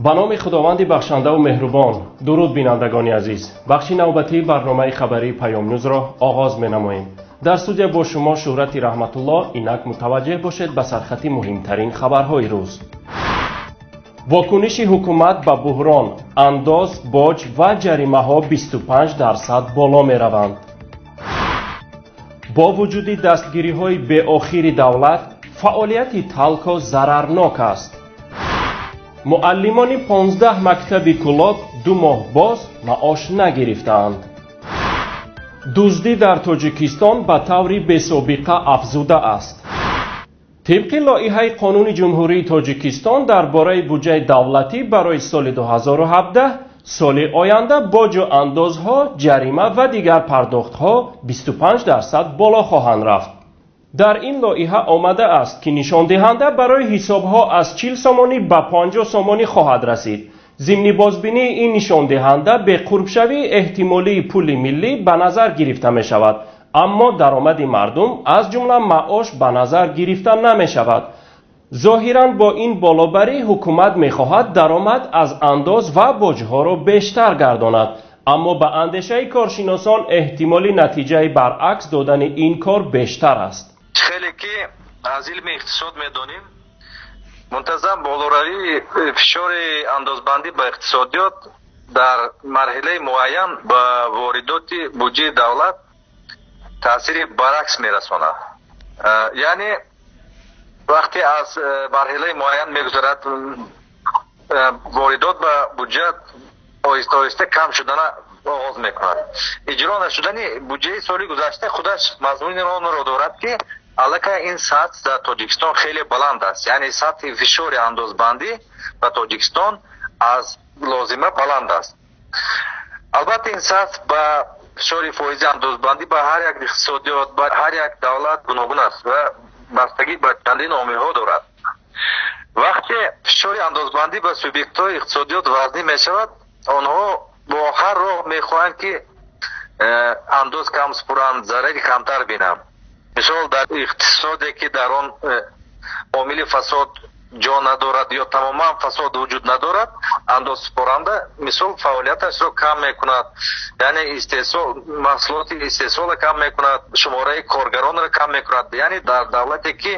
Ба номи Худованди бахшандаву меҳрубон. Дуруд, бинандагони азиз. Бахши навбатии барномаи хабарии Паёмнюзро оғоз менамоем. Дар студия бо шумо Шӯҳрати Раҳматуллоҳ. Инак мутаваҷҷеҳ бошед ба сархати муҳимтарин хабарҳои рӯз. Вокуниши ҳукумат ба буҳрон: андоз, боҷ ва ҷаримаҳо 25% боло мераванд. Бо вуҷуди дастгириҳои беохири давлат, фаъолияти Талко зарарнок аст. Муаллимони 15 мактаби Кӯлоб 2 моҳ боз маош нагирифтаанд. Дуздӣ дар Тоҷикистон ба таври бесобиқа афзуда аст. Тибқи лоиҳаи қонуни Ҷумҳурии Тоҷикистон дар бораи буҷаи давлатӣ барои соли 2017, соли оянда боҷу андозҳо, ҷарима ва дигар пардохтҳо 25% боло хоҳанд рафт. Дар ин лоиҳа омадааст, ки нишондиҳанда барои ҳисобҳо аз 40 сомонӣ ба 50 сомонӣ хоҳад расид. Зимни бозбинии ин нишондиҳанда беқурбшавии эҳтимолии пули миллӣ ба назар гирифта мешавад, аммо даромади мардум, аз ҷумла маош, ба назар гирифта намешавад. Зоҳиран, бо ин болобарӣ ҳукумат мехоҳад даромад аз андоз ва боҷҳоро бештар гардонад, аммо ба андешаи коршиносон эҳтимоли натиҷаи баръакс додани ин кор бештар аст. Хеле ки аз илми иқтисод медонем, мунтазам болоравии фишори андозбандӣ ба иқтисодиёт дар марҳилаи муайян ба воридоти буҷаи давлат таъсири баръакс мерасонад. Яъне вақте аз марҳилаи муайян мегузарад, воридот ба буҷа оҳиста оҳиста кам шудана оғоз мекунад. Иҷро нашудани буҷаи соли гузашта худаш мазмуни онро дорад, ки аллакай ин сатҳ дар Тоҷикистон хеле баланд аст, яъне сатҳи фишори андозбандӣ ба Тоҷикистон аз лозима баланд аст. Албатта, ин сатҳ ба фишори фоизи андозбандӣ ба ҳар як иқтисодиёт, ба ҳар як давлат гуногун аст ва бастагӣ ба чандин омилҳо дорад. Вақте фишори андозбандӣ ба субъектҳои иқтисодиёт вазнин мешавад, онҳо бо ҳар роҳ мехоҳанд, ки андоз кам супуранд, зарари камтар бинанд. Мисол, дар иқтисоде, ки дар он омили фасод ҷо надорад ё тамоман фасод вуҷуд надорад, андозсупоранда, мисол, фаъолияташро кам мекунад, яъне истеҳсол, маҳсулоти истеҳсолро кам мекунад, шумораи коргаронро кам мекунад. Яъне дар давлате, ки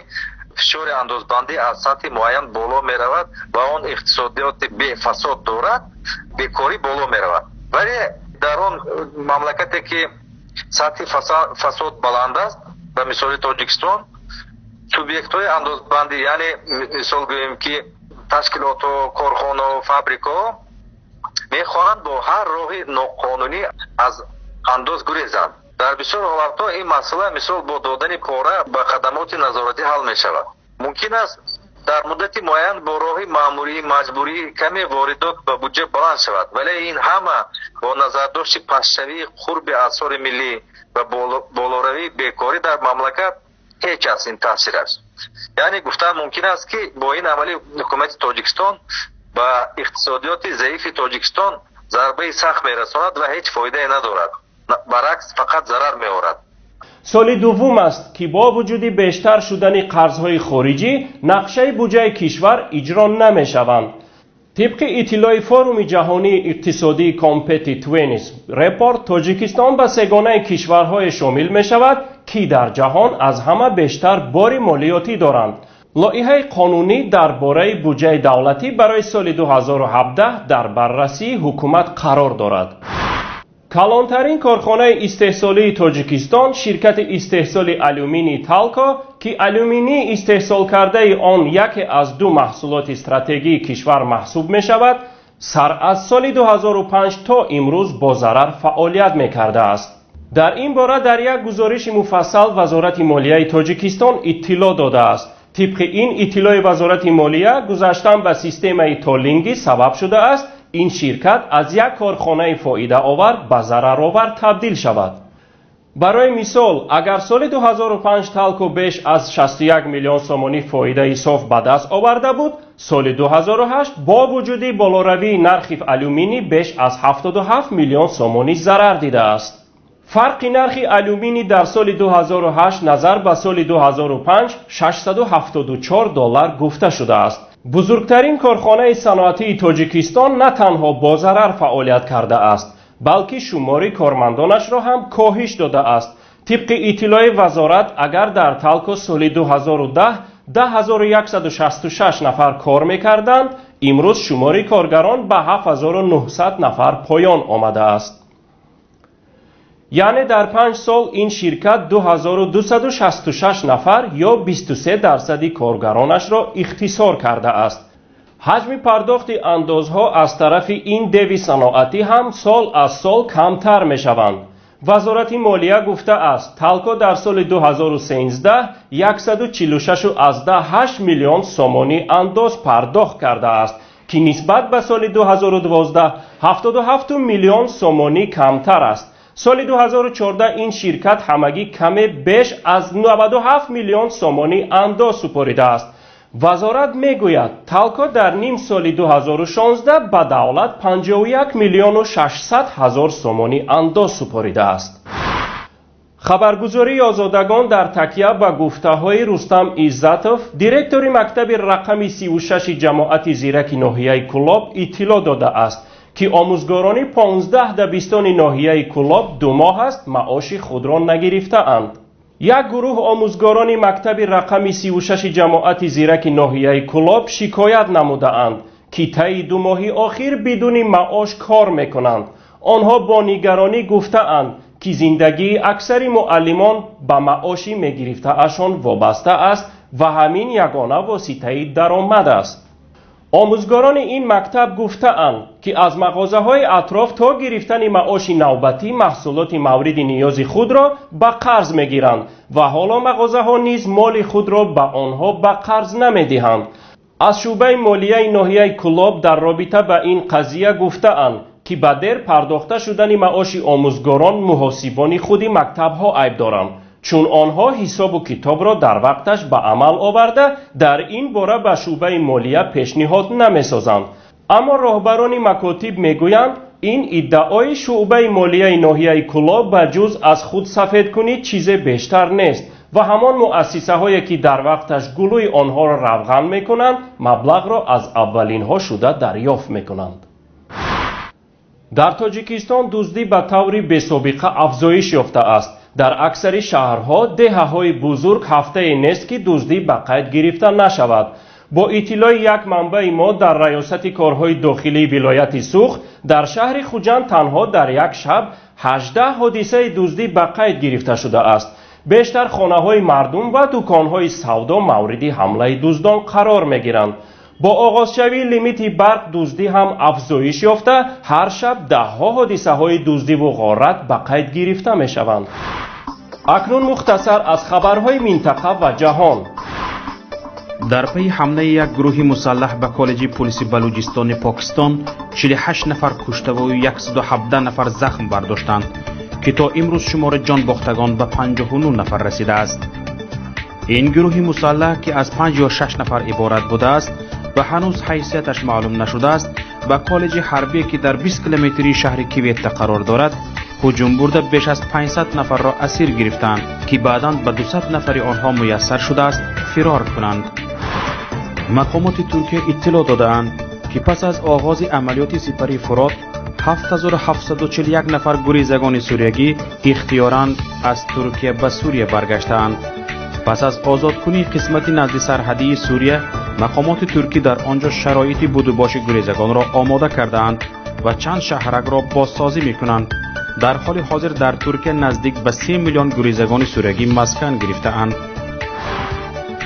фишори андозбандӣ аз сатҳи муайян боло меравад ва он иқтисодиёти бефасод дорад, бекорӣ боло меравад. Вале дар он мамлакате, ки сатҳи фасод баланд аст, ба мисоли Тоҷикистон, субъектҳои андозбандӣ, яъне мисол гӯем, ки ташкилотҳо, корхонаҳо, фабрикаҳо мехоҳанд бо ҳар роҳи ноқонунӣ аз андоз гурезанд. Дар бисёр ҳолатҳо ин масъала, мисол, бо додани пора ба хадамоти назоратӣ ҳал мешавад. Мумкин аст, дар муддати муайян бо роҳи маъмурии маҷбурӣ каме воридот ба буҷа баланд шавад, вале ин ҳама бо назардошти пастшавии қурби асъори миллӣ ва болоравии бекорӣ дар мамлакат ҳеҷ аст ин таъсираш. Яъне гуфтан мумкин аст, ки бо ин амали ҳукумати Тоҷикистон ба иқтисодиёти заифи Тоҷикистон зарбаи сахт мерасонад ва ҳеҷ фоидае надорад, баръакс, фақат зарар меорад. Соли дуввум аст, ки бо вуҷуди бештар шудани қарзҳои хориҷӣ нақшаи буҷаи кишвар иҷро намешаванд. Тибқи иттилои форуми ҷаҳонии иқтисодии Competitiveness Report, Тоҷикистон ба сегонаи кишварҳое шомил мешавад, ки дар ҷаҳон аз ҳама бештар бори молиётӣ доранд. Лоиҳаи қонунӣ дар бораи буҷаи давлатӣ барои соли 2017 дар баррасии ҳукумат қарор дорад. Калонтарин корхонаи истеҳсолии Тоҷикистон, ширкати истеҳсоли алюминий Талко, ки алюминии истеҳсолкардаи он яке аз ду маҳсулоти стратегии кишвар маҳсуб мешавад, сар аз соли 2005 то имрӯз бо зарар фаъолият мекардааст. Дар ин бора дар як гузориши муфассал Вазорати молияи Тоҷикистон иттилоъ додааст. Тибқи ин иттилои Вазорати молия, гузаштан ба системаи толлингӣ сабаб шудааст, ин ширкат аз як корхонаи фоидаовар ба зараровар табдил шавад. Барои мисол, агар соли 2005 Талко беш аз 61 миллион сомонӣ фоидаи соф ба даст оварда буд, соли 2008 бо вуҷуди болоравии нархи алюминӣ беш аз 77 миллион сомонӣ зарар дидааст. Фарқи нархи алюминӣ дар соли 2008 назар ба соли 2005 674 доллар гуфта шудааст. Бузургтарин корхонаи саноатии Тоҷикистон на танҳо бо зарар фаъолият кардааст, балки шумори кормандонашро ҳам коҳиш додааст. Тибқи иттилои вазорат, агар дар Талко соли 2010 10166 нафар кор мекарданд, имрӯз шумори коргарон ба 7900 нафар поён омадааст. Яъне дар 5 сол ин ширкат 2266 нафар ё 23% коргаронашро ихтисор кардааст. Ҳаҷми пардохти андозҳо аз тарафи ин деви саноатӣ ҳам сол аз сол камтар мешаванд. Вазорати молия гуфтааст, Талко дар соли 2013 146,8 миллион сомонӣ андоз пардохт кардааст, ки нисбат ба соли 2012 77 миллион сомонӣ камтар аст. Соли 2014 ин ширкат ҳамагӣ каме беш аз 97 миллион сомонӣ андоз супоридааст. Вазорат мегӯяд, Талко дар ним соли 2016 ба давлат 51 миллиону 600 ҳазор сомонӣ андоз супоридааст. Хабаргузории Озодагон дар такя ба гуфтаҳои Рустам Иззатов, директори мактаби рақами 36 ҷамоати зираки ноҳияи Кӯлоб иттилоъ додааст, ки омӯзгорони 15 дабистони ноҳияи Кӯлоб 2 моҳ аст маоши худро нагирифтаанд. Як гурӯҳ омӯзгорони мактаби рақами 36 ҷамоати зираки ноҳияи Кӯлоб шикоят намудаанд, ки таи 2 моҳи охир бидуни маош кор мекунанд. Онҳо бо нигаронӣ гуфтаанд, ки зиндагии аксари муаллимон ба маоши мегирифтаашон вобаста аст ва ҳамин ягона воситаи даромад аст. Омӯзгорони ин мактаб гуфтаанд, ки аз мағозаҳои атроф то гирифтани маоши навбатӣ маҳсулоти мавриди ниёзи худро ба қарз мегиранд ва ҳоло мағозаҳо низ моли худро ба онҳо ба қарз намедиҳанд. Аз шӯъбаи молияи ноҳияи Кӯлоб дар робита ба ин қазия гуфтаанд, ки ба дер пардохта шудани маоши омӯзгорон муҳосибони худи мактабҳо айб доранд, чун онҳо ҳисобу китобро дар вақташ ба амал оварда дар ин бора ба шӯъбаи молия пешниҳод намесозанд. Аммо роҳбарони макотиб мегӯянд, ин иддаои шӯъбаи молияи ноҳияи Кӯлоб ба ҷуз аз худсафедкунӣ чизе бештар нест ва ҳамон муассисаҳое ки дар вақташ гулӯи онҳоро равған мекунанд, маблағро аз аввалинҳо шуда дарёфт мекунанд. Дар Тоҷикистон дуздӣ ба таври бесобиқа афзоиш ёфтааст. Дар аксари шаҳрҳо деҳаҳои бузург ҳафтае нест, ки дуздӣ ба қайд гирифта нашавад. Бо иттилои як манбаи мо дар раёсати корҳои дохилии вилояти Суғд, дар шаҳри Хуҷанд танҳо дар як шаб 18 ҳодисаи дуздӣ ба қайд гирифта шудааст. Бештар хонаҳои мардум ва дуконҳои савдо мавриди ҳамлаи дуздон қарор мегиранд. Бо оғозшавии лимити барқ дуздӣ ҳам афзоиш ёфта, ҳар шаб даҳҳо ҳодисаҳои дуздиву ғорат ба қайд гирифта мешаванд. Акнун мухтасар аз хабарҳои минтақа ва ҷаҳон. Дар пайи ҳамлаи як гурӯҳи мусаллаҳ ба коллеҷи полиси Балуҷистони Покистон 48 нафар куштаву 117 нафар захм бардоштанд, ки то имрӯз шумори ҷонбохтагон ба 59 нафар расидааст. Ин гурӯҳи мусаллаҳ, ки аз 5 ё 6 нафар иборат будааст ва ҳанӯз ҳайсияташ маълум нашудааст, ба коллеҷи ҳарбие, ки дар 20 километрии шаҳри Кветта қарор дорад, ҳуҷум бурда беш аз 500 нафарро асир гирифтанд, ки баъдан ба 200 нафари онҳо муяссар шудааст фирор кунанд. Мақомоти Туркия иттилоъ додаанд, ки пас аз оғози амалиёти сипари Фурот 7741 нафар гурезагони суриягӣ ихтиёран аз Туркия ба Сурия баргаштаанд. Пас аз озодкунии қисмати назди сарҳадии Сурия, мақомоти туркӣ дар он ҷо шароити будубоши гурезагонро омода кардаанд ва чанд шаҳракро бозсозӣ мекунанд. Дар ҳоли ҳозир дар Туркия наздик ба 3 миллион гурезагони суриягӣ маскан гирифтаанд.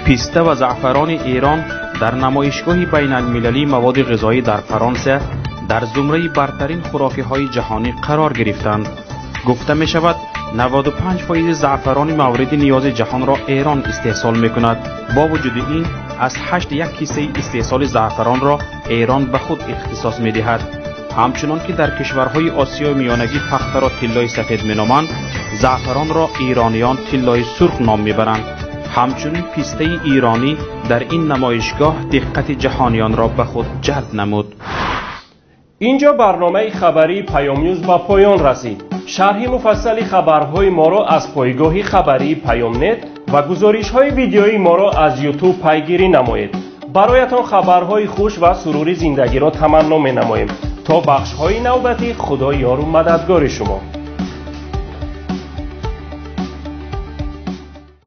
Писта ва заъфарони Эрон дар намоишгоҳи байналмилалии маводи ғизоӣ дар Фаронса дар зумраи бартарин хӯрокиҳои ҷаҳонӣ қарор гирифтанд. Гуфта мешавад, 95% заъфарони мавриди ниёзи ҷаҳонро Эрон истеҳсол мекунад. Бо вуҷуди ин, аз 8 як ҳиссаи истеҳсоли заъфаронро Эрон ба худ ихтисос медиҳад. Ҳамчунон ки дар кишварҳои Осиёи Миёнагӣ пахтаро тиллои сафед меноманд, заъфаронро эрониён тиллои сурх ном мебаранд. Ҳамчунин пистаи эронӣ дар ин намоишгоҳ диққати ҷаҳониёнро ба худ ҷалб намуд. Инҷо барномаи хабарии Паёмнюз ба поён расид. Шарҳи муфассали хабарҳои моро аз пойгоҳи хабарии Паёмнет ва гузоришҳои видеоии моро аз Ютуб пайгирӣ намоед. Бароятон хабарҳои хуш ва сурури зиндагиро таманно менамоем. То бахшҳои навбатӣ, Худо ёру мададгори шумо.